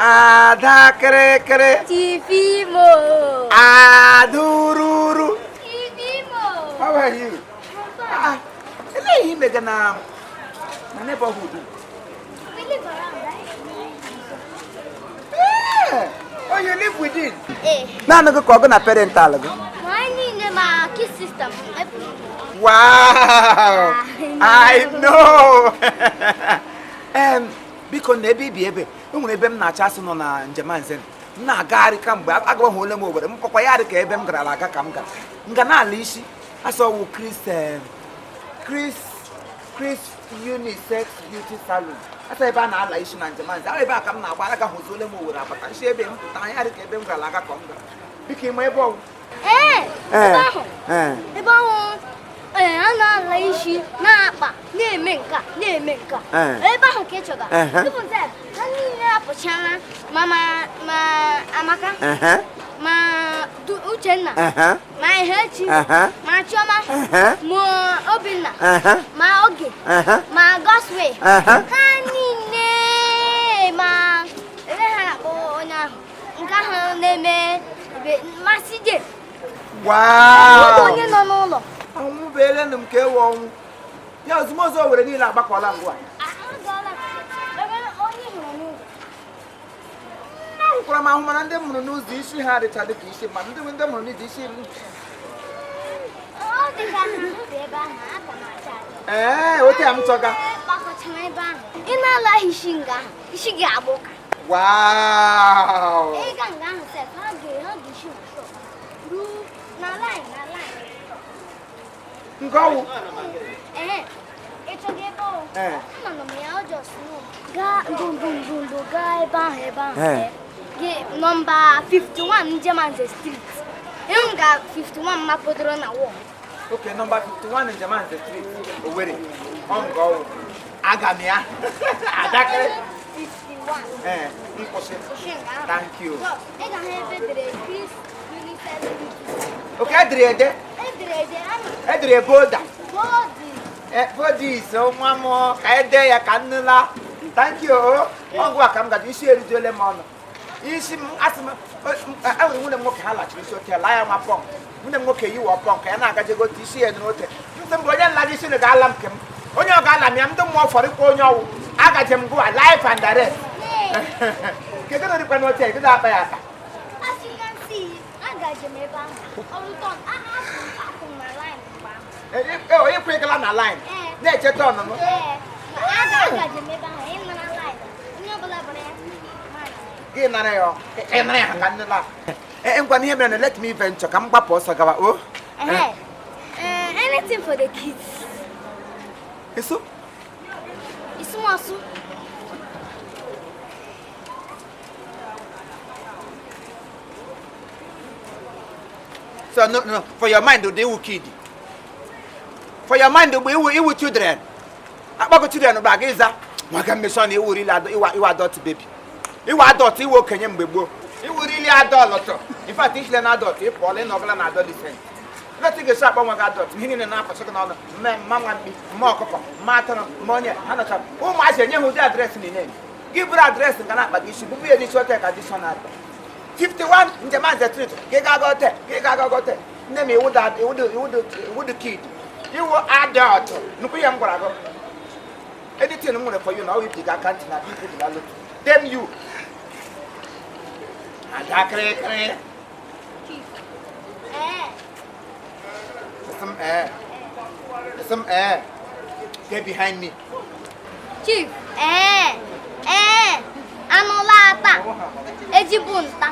Ada kịrịkịrị. Chief Imo. Adururu. Chief Imo. How are you? Ah, elee ihe imega na neighborhood? We live around, right? Eh, oh, you live within? Eh. Naanị gị ka ọ gị na parental gị? Ma anyị niile, ma kid sister m. Wow! I know! Biko, na ebe ibi, ebe e nwere ebe m na-achọ, asụ nọ na njem nze m na-agagharị kamgbe agaghị ole m Owere m kpọkwa ya dị ka ebe m gara aga ka m gara nga na-ala isi asọwụ Chris, Chris, Chris Unisex Beauty Salon, asa ebe a na-ala isi na njem nze ahụ. Ebe a ka m na-agba aga hụzi ole m Owere abata nshi ebe m pụta anya dị ka ebe m gara aga ka m gara. Biko, ịma ebe ọwụ? Ee, ebe ahụ. Ee. Ebe ahụ, ee, a na-ala isi, na-akpa, na-eme nka, na-eme nka. Ee. Ebe ahụ ka ị chọga. Ehe. Even sef, ha niile apụchala, ma Amaka, ma Uchenna, ma Ihechi, ma Chioma, ma Obinna, ma Oge, ma Gosway, ha niile, ma ebe ha na-akpọ onye ahụ nke ahụ na-eme ebe masị je. Wow! Onye nọ n'ụlọ. Ọnwụ beelenụ m ka ewe ọnwụ ya ozumozu Owere niile agbakọla ngwa. Agaala ebe onye hụrụ n'ụzọ. Ahụkwara m ahụ, mana ndị mụrụ n'ụzọ isi ha adịcha dịka isi mmadụ, ndị mụrụ n'ụzọ isi m. Ọ dị ka ha dị ebe ahụ aka m acha acha. Ee, otu ya m chọga. Gbakọchara ebe ahụ, ị na-alaghị isi nga ahụ, isi gị agba ụka. Ịga nga ahụ sef, ha ga-esi na shop ruo na line, na line. Nke ọwụ. Ee, ịchọga ebe ọ? Ee. Anọ m ya ọjọọ snow gaa ndụ gaa ebe ahụ, ebe ahụ. Ee. Gị nọmba 51 Njemanze Street, ịhụ nga 51 mapụdoro na wall. Ok, nọmba 51 Njemanze Street, Owerri. Ọ nke ọwụ, aga m ya adakịrị. 51. Ee, nkwụsị. Kwụsị nga ahụ. Thank you. Ị ga-ahụ ebe edere Chris Unisex Beauty. Ok, edere ede. Edere ede ama. Edere boda. Bọọdụ. Bodis nwa m ka ede ya ka nnụla. Thank you. Ọgwụ a ka m gaji isi erijuole m ọnụ isi m. Asị m enwere nwunye m nwoke, ha lachiri isi ote laa ya nwa punk. Nwunye m nwoke yiwa punk ya na-agaje gote isi ya n'ote ntị mbụ. Onye nlaji isi ga-ala m nke m, onye ọ ga-ala m ya, ndị mmụọ fọrọ ikwa onye ọwụ agaje m gụwa live and direct. Kedu na dịkwa n'ote kedu akpa ya aka? As you can see, agaje m ebe ahụ. Ọrụ turn, akwụ m na line mgbe ahụ. Onye kwegala na line? Ee. Na-echeta ọnụnụ. Ee, agaje m ebe ahụ, ị nara line. Onye ọbụla bara ya, ma nara ya. Gị nara ya, ị nara ya ka nnụla. Ee, ngwa, ihe mere na let me venture ka m gbapụ ọsọ gawa o. Ehe. Anything for the kids. Eso. Isumasu. So no, for your mind, they will kid. For your mind, we iwu children. Akpọkọ children bụ aga ịza maka mmesọ na iwu really iwu adult baby. Iwu adult, iwu okenye mgbe gboo. Iwu really adult. In fact, isile na adult, ị pụọla ịnọgọla na adolescent. Ndị ị ga-esi akpọ nwa gị adult, ihe niile na-apụsị gị n'ọnụ, mme mma nwa mkpi, mma ọkụkọ, mma atụrụ, mma onye, ha nọcha. Ụmụazị enye ha ụdị address niile. Gị bụrụ address nga na-akpa gị isi, bụbụ ya n'isi hotel ka dictionary. 51 Njemanze Street, gị ga-aga hotel, gị ga-aga hotel. Nne m, iwu kid, iwu adult. Nnukwu ihe m gwara gị, anything m nwere for you na ọ ibi gị aka ntị na biko dị lalụ. Damn you, ada kịrịkịrị. Chief. Ee. Sị m ee, sị m ee, get behind me. Chief. Ee. Ee. Anụla ata. Ejibu nta.